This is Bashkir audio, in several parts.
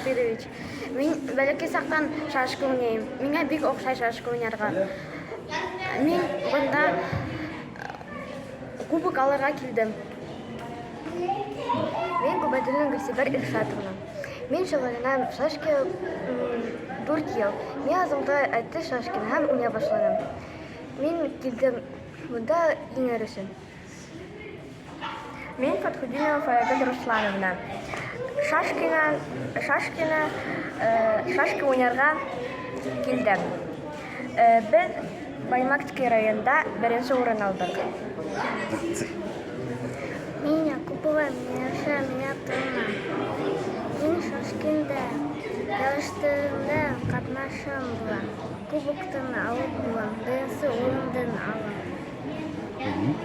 Сабирович. Мин бәләкәй саҡтан шашка уйнайым. Миңә бик оҡшай шашка уйнарға. Мин бында кубок алырға килдем. Мин Гобәйдуллина Гөлсибәр Илшатовна. Мин шөгыльләнәм шашка 4 ел. Мин азымда әйтте шашкины һәм уйный башланым. Мин килдем монда еңер өчен. Мин Фатхудинова Фаягөл Руслановна. Шашкина, шашкина, шашка уйнарга килдем. Без Баймакский районда беренче урын алдык. Мин Якупова Миләүшә Минатовна. Мин шашкинда ярыштарында ҡатнашам була. Кубоктан алып булам. Беренсе урындан алам.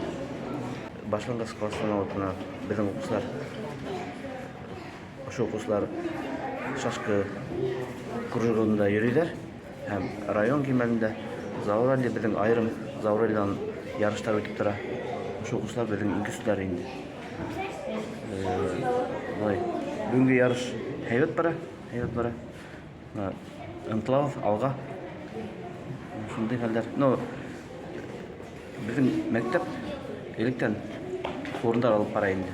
Башланғыс кластан алып бына беҙҙең уҡыусылар, ошо уҡыусылар шашка кружогында йөрөйҙәр һәм район кимәлендә Зауралье беҙҙең айырым Зауральдан ярыштар үтеп тора. Ошо уҡыусылар беҙҙең иң көслөләр инде. Былай бөгөнгө ярыш һәйбәт бара, һәйбәт бара. Бына ынтылабыҙ алға. Шундай хәлдәр. Ну, беҙҙең мәктәп электән урындар алып бара инде.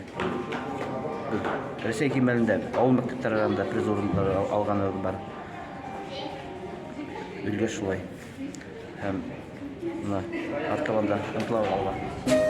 Беҙ Рәсәй кимәлендә ауыл мәктәптәре араһында приз урындар алғаныбыҙ бар. Өлгәш шулай. Һәм бына артабан да ынтылабыҙ алға.